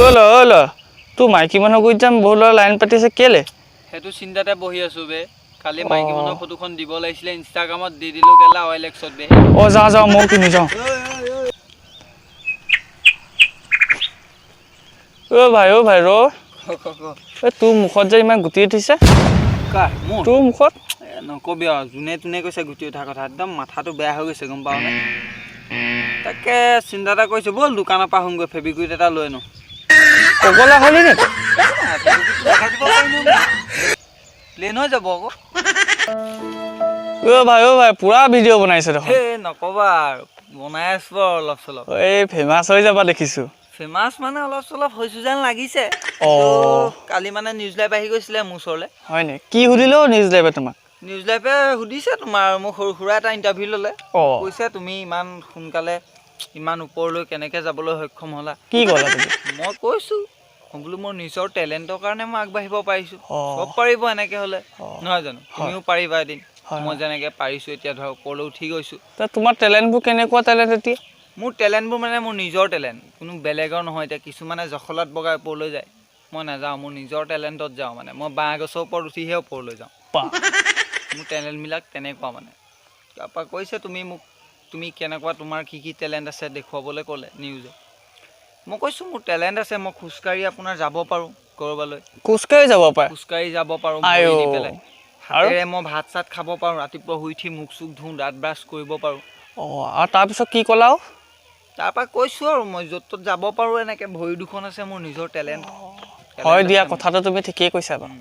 অ' ল, অ' ল, তোৰ মাইকী মানুহ গুৰিত যাম, বহুত ল'ৰা লাইন পাতিছে কেলে? সেইটো চিন্তাতে বহি আছো বে। কালি মাইকী মানুহৰ ফটোখন দিব লাগিছিলে, ইনষ্টাগ্ৰামত দি দিলো কেলা অইল এক্সত বে। অ' যাওঁ যাওঁ, ময়ো কিনি যাওঁ। অ' ভাই, অ' ভাই, ৰ। এই তোৰ মুখত যে ইমান গুটি উঠিছে? কাৰ মোৰ? তোৰ মুখত। নকবি আৰু, যোনে তোনে কৈছে গুটি উঠা কথা, একদম মাথাটো বেয়া হৈ গৈছে, গম পাৱ নে? তাকে চিন্তা এটা কৰিছোঁ, ব'ল দোকানৰ পৰা আহোঁগৈ, ফেবিকুইক এটা লৈ আনো। পগলা হ'লি নেকি? প্লেন হৈ যাব আকৌ। অ' ভাই, অ' ভাই, পূৰা ভিডিঅ' বনাইছে দেখোন। সেই নকবা আৰু, বনাই আছোঁ আৰু অলপ চলপ। এই ফেমাছ হৈ যাবা দেখিছোঁ। ফেমাছ মানে অলপ চলপ হৈছোঁ যেন লাগিছে। অঁ। কালি মানে নিউজ লাইভ আহি গৈছিলে মোৰ ওচৰলৈ। হয় নেকি? কি সুধিলেও নিউজ লাইভে তোমাক? নিউজ লাইভে সুধিছে তোমাৰ, মোক সৰু সুৰা এটা ইণ্টাৰভিউ ল'লে। অঁ। কৈছে তুমি ইমান সোনকালে ইমান ওপৰলৈ কেনেকৈ যাবলৈ সক্ষম হ'লা? কি ক'লা তুমি? মই কৈছোঁ, মই বোলো মোৰ নিজৰ টেলেণ্টৰ কাৰণে মই আগবাঢ়িব পাৰিছোঁ। অঁ। চব পাৰিব এনেকৈ হ'লে, অঁ। নহয় জানো? তুমিও পাৰিবা এদিন। হয়, মই হয়। যেনেকৈ পাৰিছোঁ, এতিয়া ধৰ ওপৰলৈ উঠি গৈছোঁ। তা তোমাৰ টেলেণ্টবোৰ কেনেকুৱা টেলেণ্ট এতিয়া? মোৰ টেলেণ্টবোৰ মানে মোৰ নিজৰ টেলেণ্ট, কোনো বেলেগৰ নহয়। এতিয়া কিছুমানে জখলাত বগাই ওপৰলৈ যায়, মই নাযাওঁ, মোৰ নিজৰ টেলেণ্টত যাওঁ। মানে মই বাঁহ গছৰ ওপৰত উঠিহে ওপৰলৈ যাওঁ। বা। মোৰ টেলেণ্টবিলাক তেনেকুৱা মানে। তাৰপৰা কৈছে তুমি মোক, তুমি কেনেকুৱা, তোমাৰ কি কি টেলেণ্ট আছে দেখুৱাবলৈ ক'লে নিউজে। মই কৈছোঁ মোৰ টেলেণ্ট আছে, মই খোজকাঢ়ি আপোনাৰ যাব পাৰোঁ ক'ৰবালৈ। খোজকাঢ়ি যাব পাৰে? খোজকাঢ়ি যাব পাৰোঁ, আইঅ'। ভৰি দি পেলাই। আৰু? হাতেৰে মই ভাত চাত খাব পাৰোঁ, ৰাতিপুৱা শুই উঠি মুখ চুখ ধুওঁ, দাঁত ব্ৰাছ কৰিব পাৰোঁ। অঁ, আৰু তাৰপিছত কি ক'লা আৰু? তাৰপৰা কৈছোঁ আৰু মই য'ত ত'ত যাব পাৰোঁ, এনেকৈ ভৰি দুখন আছে, মোৰ নিজৰ টেলেণ্ট। হয় দিয়া, কথাটো তুমি ঠিকেই কৈছা বাৰু।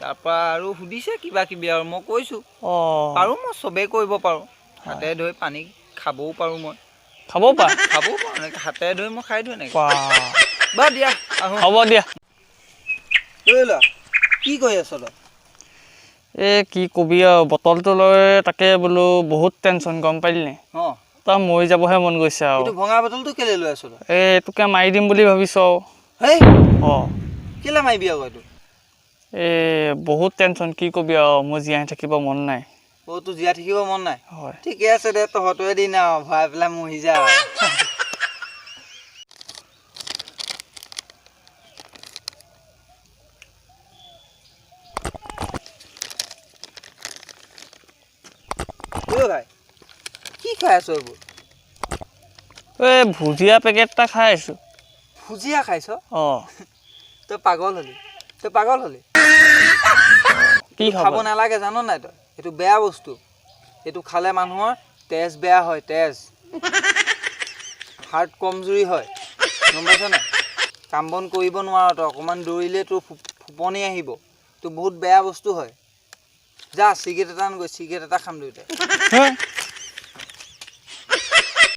তাৰপৰা আৰু সুধিছে কিবা কিবি আৰু মই কৈছোঁ। অঁ। পাৰোঁ, মই চবেই কৰিব পাৰোঁ। হাতেৰে ধৰি পানী খাবও পাৰোঁ মই। খাবও পাৰা? খাবও পাৰোঁ, এনেকৈ হাতেৰে ধৰি মই খাই দিওঁ এনেকৈ। বা। বা দিয়া, আহোঁ। হ'ব দিয়া। ঐ ল'ৰা, কি কৰি আছ তই? এই কি কবি আৰু, বটলটো লৈ তাকে বোলো বহুত টেনশ্যন, গম পালি নে? অঁ। তাৰ মৰি যাবহে মন গৈছে আৰু। এইটো ভঙা বটলটো কেলে লৈ আছ তই? এই এইটোকে মাৰি দিম বুলি ভাবিছোঁ আৰু। হেই! অঁ। কেলে মাৰিবি আকৌ এইটো? এই বহুত টেনশ্যন, কি কবি আৰু, মোৰ জীয়াই থাকিব মন নাই। অ', তোৰ জীয়াই থাকিব মন নাই? হয়। ঠিকে আছে দে, তহঁতৰে দিন আৰু, ভৰাই পেলাই মৰি যা আৰু। ঐ ভাই, কি খাই আছ এইবোৰ? এই ভুজিয়া পেকেট এটা খাই আছোঁ। ভুজিয়া খাইছ? অঁ। তই পাগল হ'লি, তই পাগল হ'লি। কি খাব খাব নালাগে জান নাই তই? এইটো বেয়া বস্তু। এইটো খালে মানুহৰ তেজ বেয়া হয়, তেজ হাৰ্ট কমজুৰি হয়, গম পাইছ নাই? কাম বন কৰিব নোৱাৰ তই, অকণমান দৌৰিলে তোৰ ফোপনি আহিব। তোৰ বহুত বেয়া বস্তু হয়। যা চিগাৰেট এটা আনগৈ, চিগাৰেট এটা খাম দুয়োটাই। হে?